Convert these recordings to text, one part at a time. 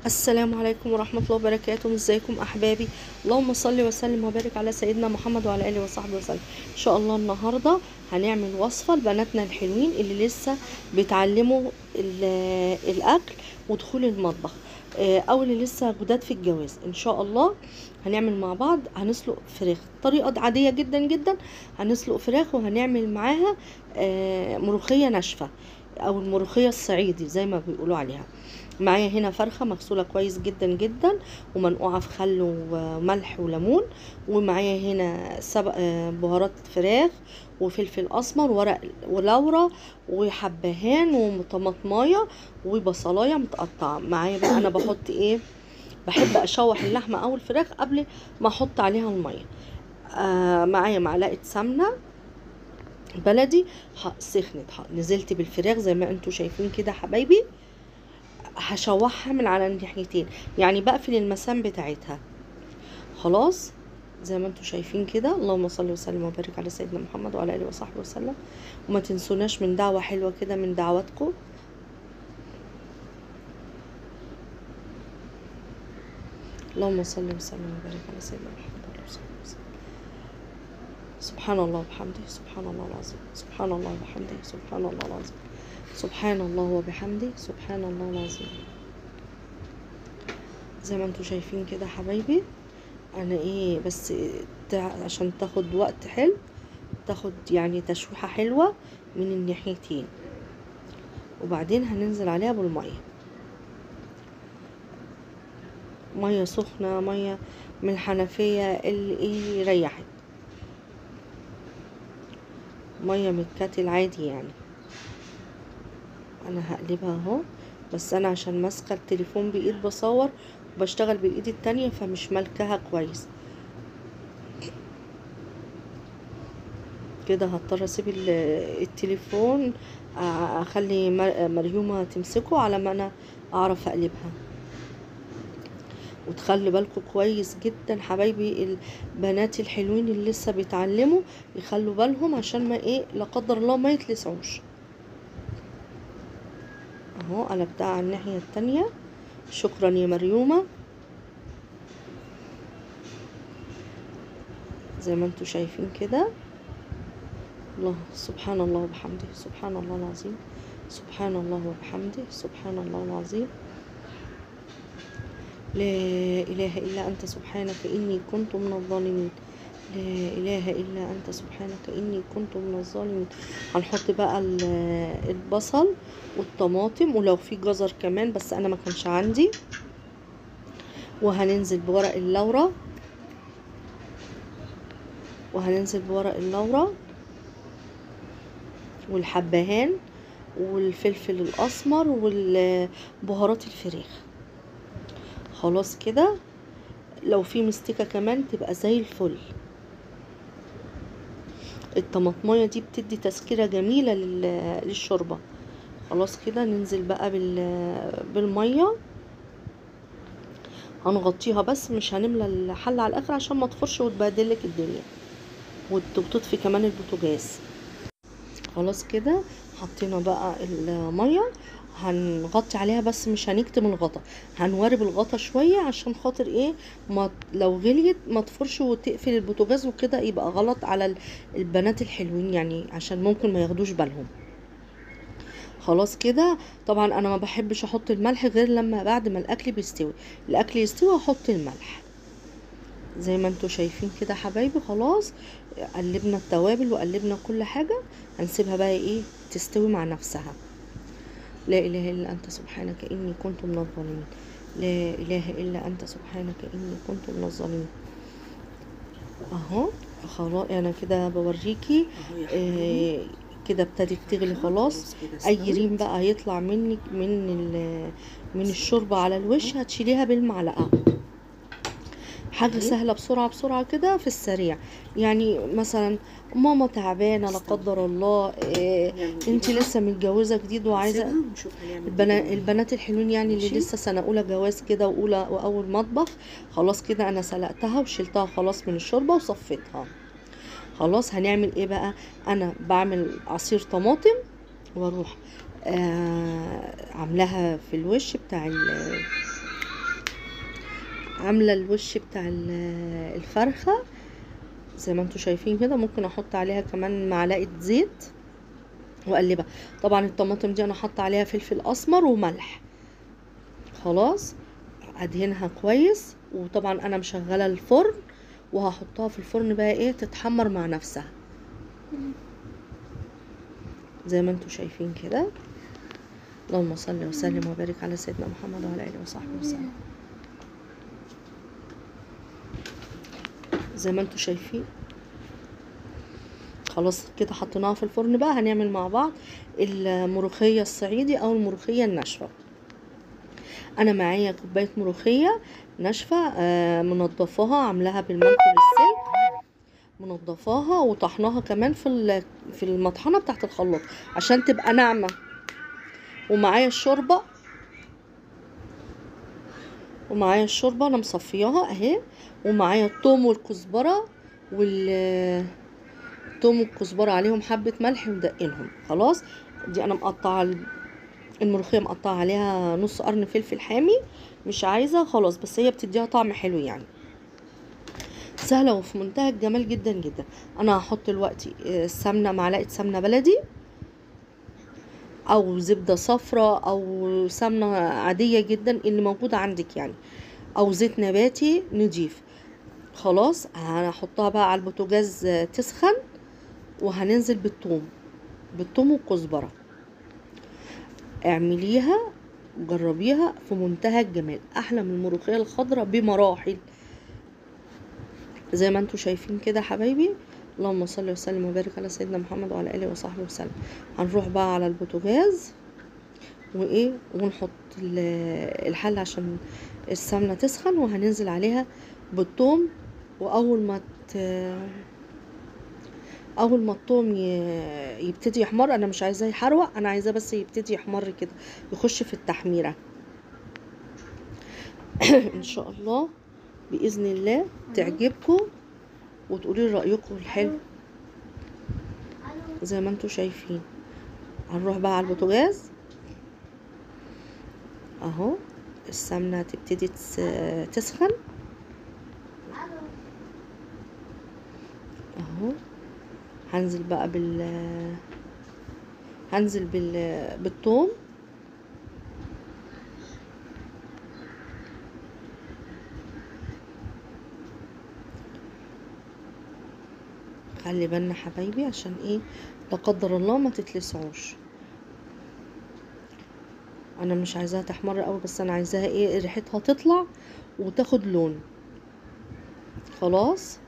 السلام عليكم ورحمة الله وبركاته. ازيكم احبابي؟ اللهم صل وسلم وبارك على سيدنا محمد وعلى اله وصحبه وسلم. ان شاء الله النهارده هنعمل وصفة لبناتنا الحلوين اللي لسه بيتعلموا الاكل ودخول المطبخ، او اللي لسه جداد في الجواز. ان شاء الله هنعمل مع بعض، هنسلق فراخ طريقة عادية جدا جدا. هنسلق فراخ وهنعمل معاها ملوخية ناشفة او الملوخية الصعيدي زي ما بيقولوا عليها. معايا هنا فرخة مغسوله كويس جدا جدا ومنقوعه في خل وملح وليمون، ومعايا هنا بهارات فراخ وفلفل اسمر ورق ولورا وحبهان وطماطمايه وبصلايه متقطعه. معايا بقى انا بحط ايه؟ بحب اشوح اللحمة او الفراخ قبل ما احط عليها المية. معايا معلقه سمنه بلدي سخنت، نزلت بالفراخ زي ما انتم شايفين كده حبايبي. هشوحها من على الناحيتين، يعني بقفل المسام بتاعتها خلاص زي ما انتم شايفين كده. اللهم صل وسلم وبارك على سيدنا محمد وعلى اله وصحبه وسلم. وما تنسوناش من دعوه حلوة كده من دعواتكم. اللهم صل وسلم وبارك على سيدنا محمد وعلى اله وصحبه وسلم. سبحان الله وبحمده، سبحان الله العظيم، سبحان الله وبحمده، سبحان الله العظيم، سبحان الله وبحمده، سبحان الله العظيم. زي ما انتم شايفين كده حبايبي، انا ايه بس عشان تاخد وقت حلو، تاخد يعني تشويحة حلوة من الناحيتين، وبعدين هننزل عليها بالمية، مية سخنة، مية من الحنفية اللي ايه يريحك، مية من الكاتل عادي يعني. انا هقلبها اهو، بس انا عشان ماسكه التليفون بايد بصور وبشتغل بالايد التانية فمش مالكها كويس كده. هضطر اسيب التليفون، اخلي مريومه تمسكه على ما انا اعرف اقلبها. وتخلي بالكم كويس جدا حبايبي البنات الحلوين اللي لسه بيتعلموا، يخلوا بالهم عشان ما ايه لا قدر الله ما يتلسعوش. اهو قلبتها على الناحية التانية. شكرا يا مريومة. زي ما انتوا شايفين كده. الله، سبحان الله وبحمده، سبحان الله العظيم، سبحان الله وبحمده، سبحان الله العظيم، لا اله الا انت سبحانك اني كنت من الظالمين، لا اله الا انت سبحانك اني كنت من الظالمين. هنحط بقى البصل والطماطم، ولو في جزر كمان بس انا ما كانش عندي. وهننزل بورق اللورا، وهننزل بورق اللورا والحبهان والفلفل الاسمر والبهارات الفراخ. خلاص كده. لو في مستكه كمان تبقى زي الفل. الطماطمايه دي بتدي تسكيره جميلة للشوربه. خلاص كده ننزل بقى بالمية، هنغطيها بس مش هنملى الحلة على الاخر عشان ما تفرش وتبهدلك الدنيا، وتطفي كمان البوتاجاز. خلاص كده حطينا بقى المية، هنغطي عليها بس مش هنكتم الغطا، هنوارب الغطا شوية عشان خاطر ايه، ما لو غليت ما تفرش وتقفل البوتاجاز وكده، يبقى غلط على البنات الحلوين يعني، عشان ممكن ما ياخدوش بالهم. خلاص كده. طبعا انا ما بحبش احط الملح غير لما بعد ما الاكل بيستوي، الاكل يستوي احط الملح. زي ما انتوا شايفين كده حبايبي. خلاص قلبنا التوابل وقلبنا كل حاجة، هنسيبها بقى ايه تستوي مع نفسها. لا اله الا انت سبحانك اني كنت من الظالمين، لا اله الا انت سبحانك اني كنت من الظالمين. اهو خلاص انا كده بوريكي كده ابتدت تغلي خلاص. اي ريم بقى هيطلع منك من الشوربة على الوش هتشيليها بالمعلقه. حاجة سهلة بسرعة بسرعة كده في السريع. يعني مثلا ماما تعبانة لا قدر الله، انت لسه متجوزة جديد وعايزه البنات الحلوين يعني اللي لسه سنة اولى جواز كده واولى واول مطبخ. خلاص كده انا سلقتها وشلتها خلاص من الشوربة وصفيتها. خلاص هنعمل ايه بقى؟ انا بعمل عصير طماطم واروح عاملاها في الوش بتاع عامله الوش بتاع الفرخه زي ما انتوا شايفين كده. ممكن احط عليها كمان معلقه زيت واقلبها. طبعا الطماطم دي انا حاطه عليها فلفل اسمر وملح. خلاص ادهنها كويس، وطبعا انا مشغله الفرن وهحطها في الفرن بقى ايه تتحمر مع نفسها زي ما انتوا شايفين كده. اللهم صل وسلم وبارك على سيدنا محمد وعلى اله وصحبه وسلم. زي ما انتوا شايفين خلاص كده حطيناها في الفرن. بقى هنعمل مع بعض الملوخية الصعيدي او الملوخية الناشفه. انا معايا كوباية ملوخية ناشفة منضفاها، عاملاها بالمنخل السلك، منضفاها وطحناها كمان في المطحنه بتاعت الخلاط عشان تبقى ناعمة. ومعايا الشوربة، ومعايا الشوربة انا مصفياها اهي، ومعايا الثوم والكزبره، والثوم والكزبره عليهم حبه ملح ومدقينهم. خلاص دي انا مقطعه الملوخية، مقطعه عليها نص قرن فلفل حامي، مش عايزه خلاص، بس هي بتديها طعم حلو يعني. سهلة وفي منتهى الجمال جدا جدا. انا هحط دلوقتي السمنة، معلقه سمنه بلدي او زبدة صفراء او سمنه عادية جدا اللي موجودة عندك يعني، او زيت نباتي نضيف. خلاص هنحطها بقى على البوتاجاز تسخن، وهننزل بالثوم، بالثوم والكزبره. اعمليها جربيها في منتهى الجمال، احلى من الملوخية الخضراء بمراحل زي ما انتم شايفين كده حبايبي. اللهم صل وسلم وبارك على سيدنا محمد وعلى اله وصحبه وسلم. هنروح بقى على البوتاجاز وايه، ونحط الحلة عشان السمنة تسخن، وهننزل عليها بالثوم. واول ما اول ما الثوم يبتدي يحمر، انا مش عايزاه يحروق، انا عايزاه بس يبتدي يحمر كده، يخش في التحميره. ان شاء الله باذن الله تعجبكم وتقولي رايكم الحلو زي ما انتم شايفين. هنروح بقى على البوتاجاز اهو، السمنة هتبتدي تسخن اهو. هنزل بقى هنزل بالثوم. خلي بالنا حبايبي عشان ايه لا قدر الله ما تتلسعوش. انا مش عايزاها تحمر قوي، بس انا عايزاها ايه ريحتها تطلع وتاخد لون. خلاص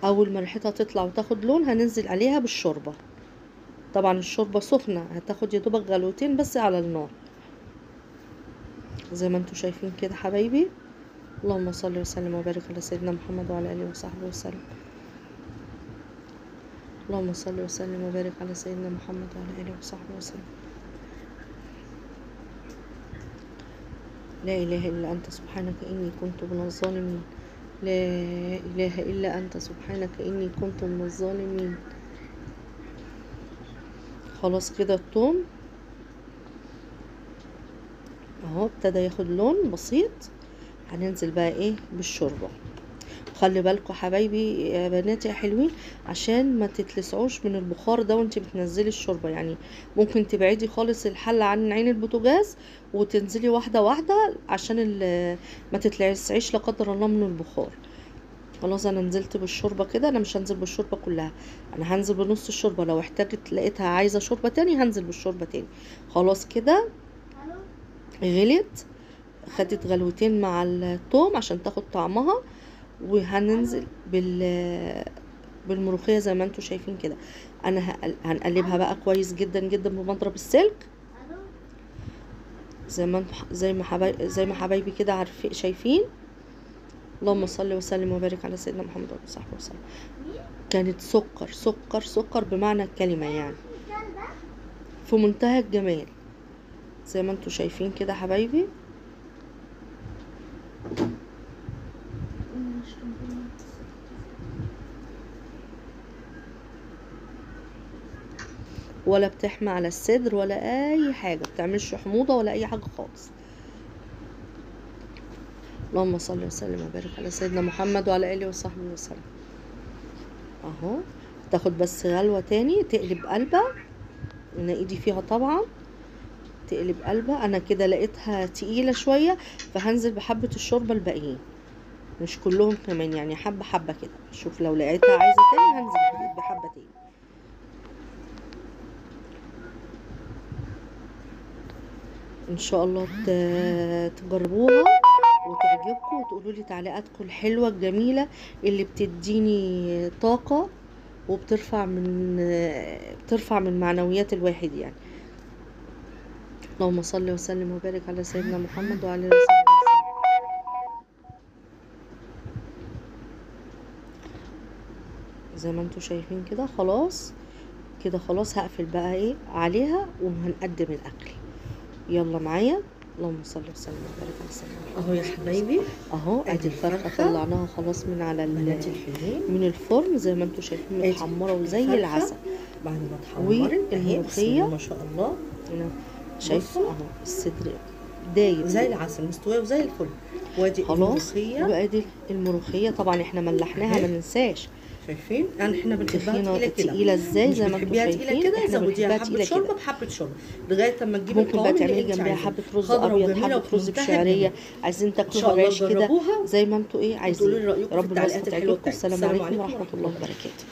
اول ما ريحتها تطلع وتاخد لون هننزل عليها بالشوربه. طبعا الشوربة سخنة، هتاخد يا دوبك غلوتين بس على النار زي ما انتم شايفين كده حبايبي. اللهم صل وسلم وبارك على سيدنا محمد وعلى اله وصحبه وسلم. اللهم صل وسلم وبارك على سيدنا محمد وعلى اله وصحبه وسلم. لا اله الا انت سبحانك اني كنت من الظالمين. لا اله الا انت سبحانك اني كنت من الظالمين. خلاص كده الثوم اهو ابتدى ياخد لون بسيط. هننزل بقى ايه بالشوربه. خلي بالكم حبايبي يا بناتي يا حلوين عشان ما تتلسعوش من البخار ده وانت بتنزلي الشوربة. يعني ممكن تبعدي خالص الحلة عن عين البوتاجاز وتنزلي واحدة واحدة عشان ما تتلسعيش لا قدر الله من البخار. خلاص انا نزلت بالشوربه كده، انا مش هنزل بالشوربه كلها، انا هنزل بنص الشوربة. لو احتاجت لقيتها عايزه شوربة تاني هنزل بالشوربه تاني. خلاص كده غلت، خدت غلوتين مع الثوم عشان تاخد طعمها. وهننزل بالملوخيه زي ما انتم شايفين كده. انا هنقلبها بقى كويس جدا جدا بمضرب السلك زي ما حبايبي كده عارفين شايفين. اللهم صل وسلم وبارك على سيدنا محمد وعلى صحبه وسلم. كانت سكر سكر سكر بمعنى الكلمة، يعني في منتهى الجمال زي ما انتم شايفين كده حبايبي. ولا بتحمى على الصدر ولا اي حاجة، بتعملش حموضه ولا اي حاجة خالص. اللهم صل وسلم وبارك على سيدنا محمد وعلى اله وصحبه وسلم. اهو تاخد بس غلوه تاني، تقلب قلبه، انا ايدي فيها طبعا، تقلب قلبه. انا كده لقيتها تقيلة شوية، فهنزل بحبه الشوربة الباقيين، مش كلهم كمان يعني، حبه حبه كده. شوف لو لقيتها عايزه تاني هنزل بحبه تاني. ان شاء الله تجربوها وتعجبكم، وتقولوا لي تعليقاتكم الحلوة الجميلة اللي بتديني طاقة وبترفع من بترفع من معنويات الواحد يعني. اللهم صل وسلم وبارك على سيدنا محمد وعلى اله وصحبه وسلم. زي ما انتم شايفين كده خلاص، كده خلاص هقفل بقى ايه عليها وهنقدم الاكل. يلا معايا. اللهم صل وسلم وبارك على سيدنا محمد. اهو يا حبايبي، اهو ادي الفرخه طلعناها خلاص من على من الفرن، زي ما انتم شايفين متحمره وزي العسل بعد ما اتحمرت والملوخيه ما شاء الله. شايفه اهو الصدر دايب زي العسل، مستوية وزي الفل. وادي الملوخية، وادي الملوخية طبعا احنا ملحناها ما ننساش. شايفين يعني احنا بنحبها تقيلة كده، تقيلة ازاي زي ما انتم شايفين كده. زوديها حبه شوربة بحبه شوربة لغاية اما تجيب ممكن بقى تعملي جنبها حبه رز ابيض، حبه رز بشعريه، عايزين تاكلوها بعيش كده زي ما انتم ايه عايزين. يا رب الوصفة تعجبكم. السلام عليكم ورحمة الله وبركاته.